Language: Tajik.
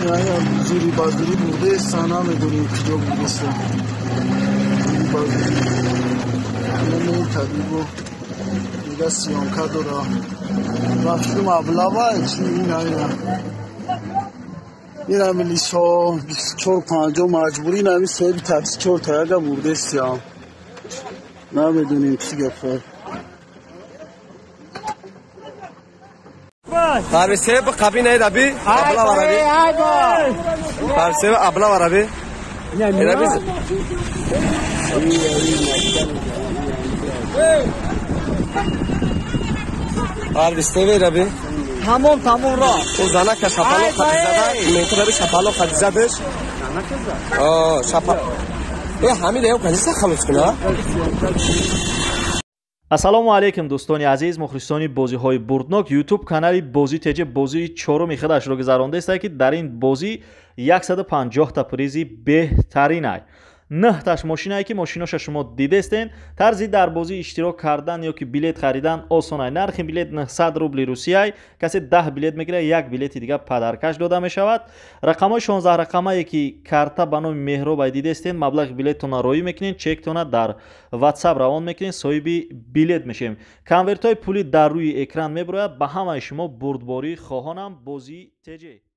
Зури ба зури бурдеста, намедонем куҷо бурдеста. Зури ба зури. Табибо дига съёмка дора. Рафтим аблава чи ина. Ина милисо 2450 маҷбурӣ инами соҳиби такси 4 таяга бурдестиям. Намедонем чӣ гапа. Парвисе б қабина раби абла вараби. Парвисе абла вараби. Раби. Парвисе раби. Тамом тамом ро. О занака шапало хадизада, менту раби шапало хадизадаш. О шапа. Э ҳамин ё каниса халос куна? Ассалому алайкум, дӯстони азиз, мухлисони бозиҳои бурднок. Ютуб канали Бозӣ ТЖ бозии чоруми худашро гузарондааст, ки дар ин бозӣ 150 та призи беҳтаринай. 9таш мошинае ки мошиноша шумо дидестен. Тарзи дар бозӣ иштирок кардан ё ки билет харидан осонай. Нархи билет 900 рубли русияй. Касе 10 билет мегирад, як билети дига падаркаш дода мешавад. Рақамҳои 16 рақамае ки карта ба номи Меҳробай дидестен, маблағи билеттона роӣ мекунед, чектона дар WhatsApp равон мекунед, соҳиби билет мешавем. Конвертҳои пулӣ дар рӯи экран мебарояд. Ба ҳамаи шумо бурдборӣ хоҳонам. Бозӣ ТЖ.